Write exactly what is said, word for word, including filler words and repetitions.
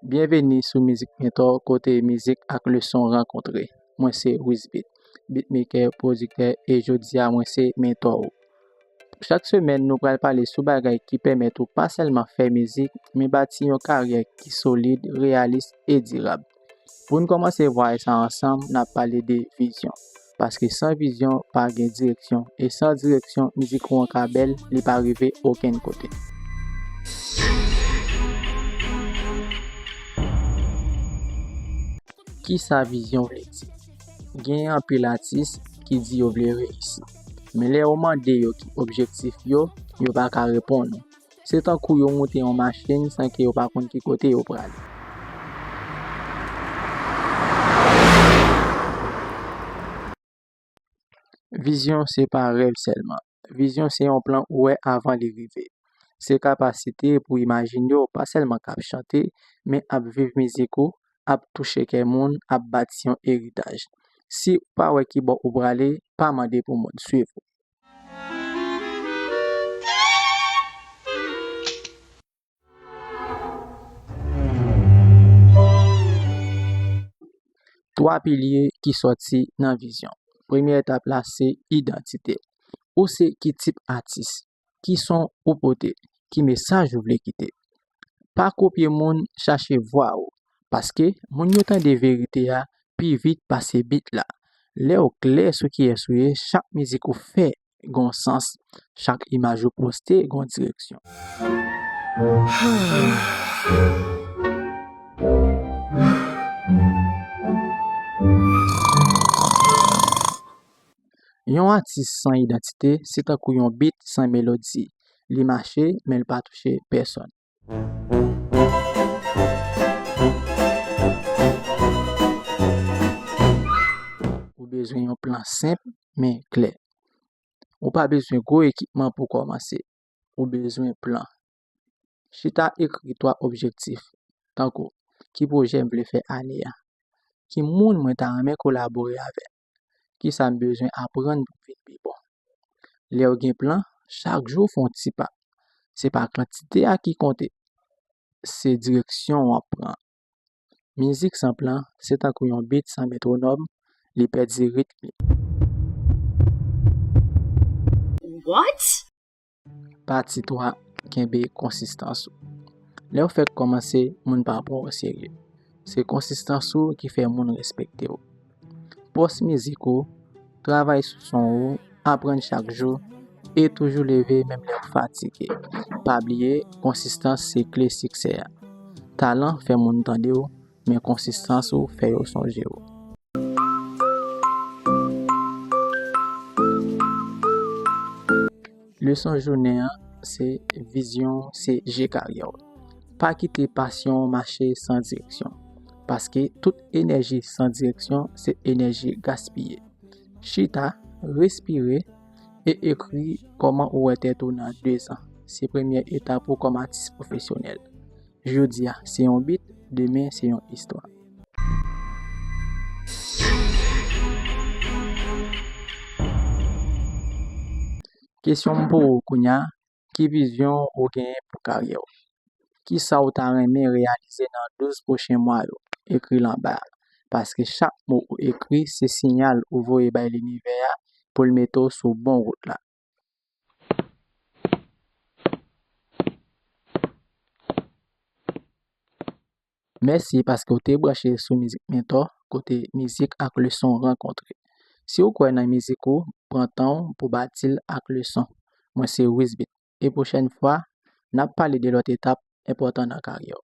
Byenveni sou Mizik Mentò, kote mizik ak leson rankontre. Mwen se Wisbeat, beatmaker, pwodiktè, e jodi a mwen se mentò ou. Chak semèn, nou pral pale sou bagay ki pèmèt ou pa sèlman fè mizik, men bati yon karyè ki solid, reyalis e dirab. Pou n kòmanse vwayaj sa ansanm, n ap pale de vizyon. Paske san vizyon, pa gen direksyon. E san direksyon, mizik ou an ka bèl, li pa rive okenn kote. Kisa vizyon vle di? Gen anpil atis ki di yo vle reyisi. Men lè yo mande yo ki objektif yo, yo pa ka reponn ou. Se tankou yo moute yon machin san ke yo pa konn ki kote yo prale. Vizyon se pa rèv sèlman. Vizyon se yon plan ou wè avan li rive. Se kapasite pou imajine w pa sèlman k ap chante, men ap viv mizik ou, ap touche kè moun, ap bati yon eritaj. Si ou pa wè ki bò ou prale, pa mande pou moun swiv ou. Twa pilye ki sòti nan vizyon. Premye etap la se idantite. Ou se ki tip atis? Ki son ou pote? Ki mesaj ou vle kite? Pa kopye moun, chache vwa ou. Paske moun yo tande verite a pi vit pase beat la. Lè w klè sou kiyès ou ye, chak mizik ou fè gon sans, chak imaj ou poste gon direksyon. Yon atis san idantite se tankou yon beat san melodi. Li mache, men l pa touche pèsonn. Ou bezwen yon plan senp, men klè. Ou pa bezwen gwo ekipman pou kòmanse. Ou bezwen plan. Chita ekri twa objektif, tankou, ki pwojè m vle fè ane a? Ki moun mwen ta renmen kolabore avè l? Kisa m bezwen aprann pou m vin pi bon? Lè w gen plan, chak jou fè yon ti pa. Se pa kantite a ki konte, se direksyon w ap pran. Mizik san plan, se tankou yon beat san metwonòm, li pèdi ritm li. What? Pati twa, kenbe konsistans ou. Lè w fèk kòmanse, moun pa pran w oserye. Se konsistans ou ki fè moun respekte w. Pòs mizik ou, travay sou son ou, aprann chak jou, e toujou leve menm lè w fatige. Pa bliye, konsistans se kle siksè a. Talan fè moun tande w, men konsistans ou fè yo sonje w. Leson jounen an se vizyon, se je karyè w. Pa kite pasyon w mache san direksyon, paske tout enèji san direksyon se enèji gaspiye. Chita, respire, e ekri kòman ou wè tèt ou nan de zan. Se premyè etap ou kòm atis pwofesyonèl. Jodi a, se yon beat, demen, se yon istwa. Kesyon m pou ou kounye a, ki vizyon ou genyen pou karyè w? Kisa ou ta renmen reyalize nan douz pwochen mwa yo? Ekri l anba a. Paske chak mo ou ekri, se siyal ou voye bay linivè a pou l mete w sou bon wout la. Mèsi paske w te branche sou Mizik Mentò, kote mizik ak leson rankontre. Si w kwè nan mizik ou, pran tan w pou bati l ak leson. Mwen se Wisbeat. E pwochèn fwa, n ap pale de lòt etap enpòtan nan karyè w.